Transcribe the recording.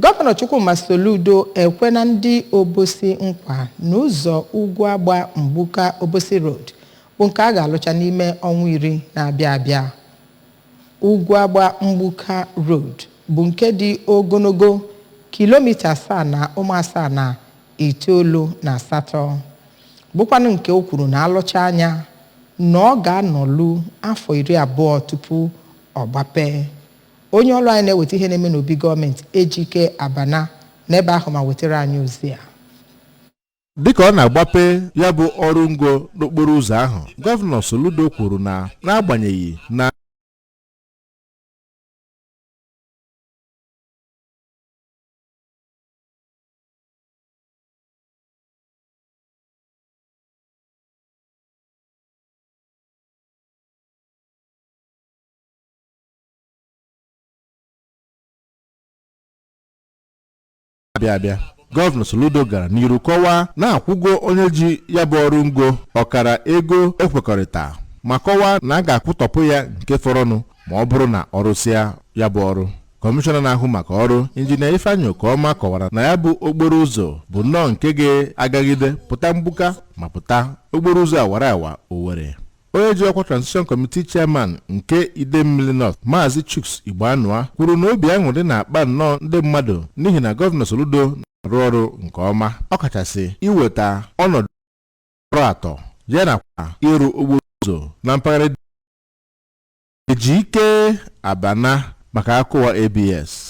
Gọvanọ Chukwuma Soludo ekwena ndị Obosi nkwa na ụzọ Ugwu Agba Mgbuka Obosi Road bụ nke a ga-alụcha n'ime ọnwa 10 na-abịa abịa. Ugwu Agba Mgbuka Road bụ nke dị ogologo kilomita 7.78, bụkwanụ nke o kwuru na alụcha anya na ọ ga-anọlu afọ 20 tupu ọ gbapee. Onye ọrụ anyị na-eweta ihe na-eme n'obi gọọmenti, Ejike Abana, n'ebe ahụ ma wetara anyị ozi a. Dịka ọ na-agbape ya bụ ọrụ ngo n'okporo ụzọ ahụ, Gọvanọ Soludo kwuru na n'agbanyeghị na abịa abịa. Gọvanọ Soludo gara n'iru kọwaa na-akwụgo onye ji ya bụ ọrụ ngo ọkara ego ekwekọrịta, ma kọwaa na a ga-akwụtọpụ ya nke fọrọnụ ma ọ bụrụ na ọ rụsịa ya bụ ọrụ. Kọmishọna na-ahụ maka ọrụ, Injinia Ifeanyị Okeọma, kọwara na ya bụ okporo ụzọ bụ nnọọ nke ga-agagide pụta Mgbuka ma pụta okporo ụzọ awara awa Owerri. Onye ji ọkwa Transition Committee Chairman nke Idemmili North, Maazị Chuks Igboanua, kwuru na obi aṅụrị na-akpa nnọọ ndị mmadụ n'ihi na Gọvanọ Soludo na-arụ ọrụ nke ọma, ọkachasị iweta ọnọdụ ọrụ atọ ya nakwa ịrụ okporo ụzọ na mpaghara. Ejike Abana maka akụwa ABS.